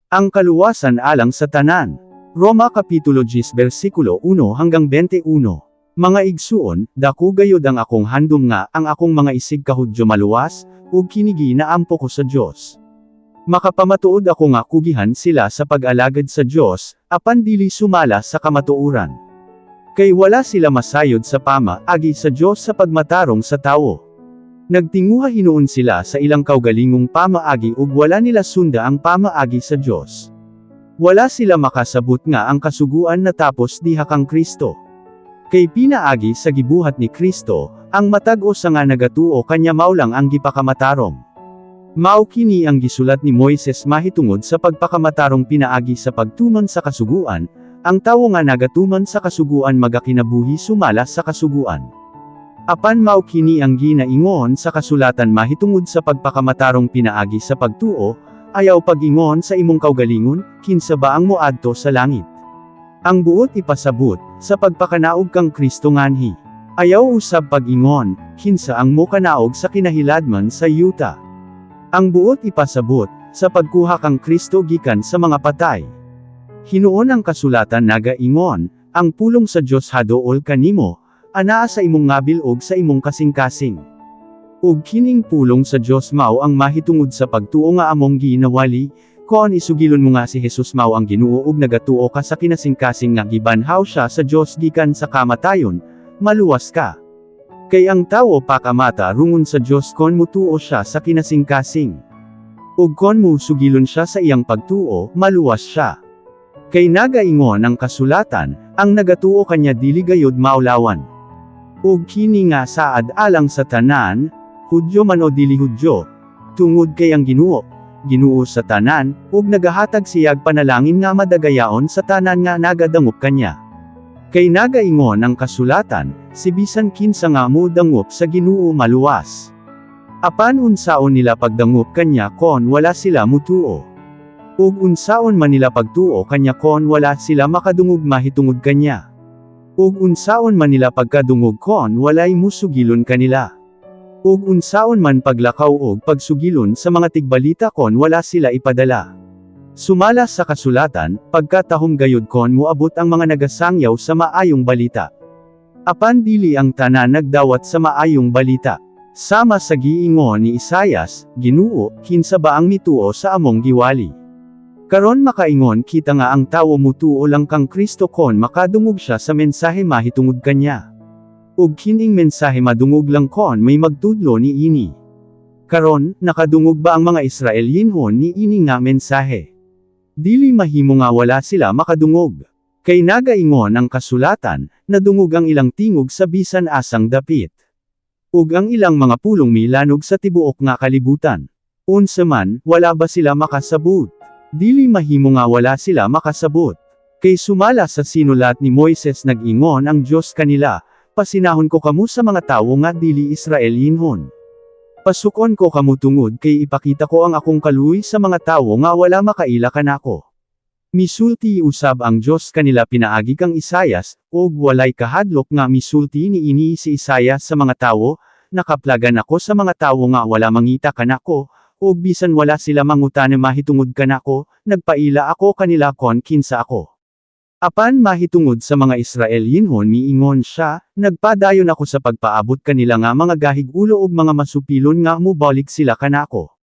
Ang kaluwasan alang sa tanan. Roma Kapitulo 10 versikulo 1 hanggang 21. Mga igsuon, dako gayod ang akong handom nga ang akong mga isig kahudyo maluwas, ug kini ginaampo ko sa Dios. Makapamatuod ako nga kugihan sila sa pag-alagad sa Dios, apan dili sumala sa kamatuoran. Kay wala sila masayod sa pamaagi sa Dios sa pagmatarong sa tawo. Nagtinguha hinuon sila sa ilang kaugalingong pamaagi ug wala nila sunda ang pamaagi sa Dios. Wala sila makasabot nga ang kasuguan natapos diha kang Kristo. Kay pinaagi sa gibuhat ni Kristo, ang matag usa nga nagatuo kanya mao lang ang gipakamatarong. Mao kini ang gisulat ni Moises mahitungod sa pagpakamatarong pinaagi sa pagtuman sa kasuguan: "Ang tawo nga nagatuman sa kasuguan magakinabuhi sumala sa kasuguan." Apan mao kini ang ginaingon sa kasulatan mahitungod sa pagpakamatarong pinaagi sa pagtuo: "Ayaw pag-ingon sa imong kaugalingon, 'Kinsa ba ang moadto sa langit?'" Ang buot ipasabot, sa pagpakanaog kang Kristo nganhi. "Ayaw usab pag-ingon, 'Kinsa ang mokanaog sa kinahiladman sa yuta?'" Ang buot ipasabot, sa pagkuha kang Kristo gikan sa mga patay. Hinuon ang kasulatan nagaingon, "Ang pulong sa Dios hadool kanimo, anaa sa imong ngabil ug sa imong kasing-kasing." Ug kining pulong sa Dios mao ang mahitungod sa pagtuo nga among ginawali: kon isugilon mo nga si Jesus mao ang Ginoo ug nagatuo ka sa kinasingkasing nga gibanhaw siya sa Dios gikan sa kamatayon, maluwas ka. Kay ang tawo pakamatarungon sa Dios kon mutuo siya sa kinasingkasing. Ug kon musugilon siya sa iyang pagtuo, maluwas siya. Kay nagaingon ang kasulatan, "Ang nagatuo kanya dili gayud maulawan." Ug kini nga saad alang sa tanan, Hudyo man o dili Hudyo, tungod kay ang Ginoo, Ginoo sa tanan, ug nagahatag siyag panalangin nga madagayaon sa tanan nga nagadangop kanya. Kay nagaingon ang kasulatan, "Si bisan kinsa nga modangop sa Ginoo maluwas." Apan unsaon nila pagdangop kanya kon wala sila mutuo? Ug unsaon man nila pagtuo kanya kon wala sila makadungog mahitungod kanya? Ug unsaon man nila pagkadungog kon walay musugilon kanila? Ug unsaon man paglakaw og pagsugilon sa mga tigbalita kon wala sila ipadala? Sumala sa kasulatan, "Pagkatahom gayud kon moabot ang mga nagasangyaw sa maayong balita." Apan dili ang tanan nagdawat sa maayong balita. Sama sa giingon ni Isayas, "Ginoo, kinsa ba ang mituo sa among giwali?" Karon makaingon kita nga ang tawo mutuo lang kang Kristo kon makadungog siya sa mensahe mahitungod kanya. Ug kining mensahe madungog lang kon may magtudlo ni ini. Karon, nakadungog ba ang mga Israelinhon ni ini nga mensahe? Dili mahimo nga wala sila makadungog. Kay nagaingon ang kasulatan, "Nadungog ang ilang tingog sa bisan asang dapit. Ug ang ilang mga pulong milanog sa tibuok nga kalibutan." Unsa man, wala ba sila makasabot? Dili mahimo nga wala sila makasabot. Kay sumala sa sinulat ni Moises, nag-ingon ang Dios kanila, "Pasinahon ko kamo sa mga tawo nga dili Israelinhon. Pasukon ko kamo tungod kay ipakita ko ang akong kaluoy sa mga tawo nga wala makaila kanako." Misulti usab ang Dios kanila pinaagi kang Isayas, ug walay kahadlok nga misulti ni ini si Isayas sa mga tawo, "Nakaplagan ako sa mga tawo nga wala mangita kanako, ug bisan wala sila mangutana mahitungod kanako, nagpaila ako kanila kon kinsa ako." Apan mahitungod sa mga Israelinhon miingon siya, "Nagpadayon ako sa pagpaabot kanila nga mga gahig ulo ug mga masupilon nga mobalik sila kanako."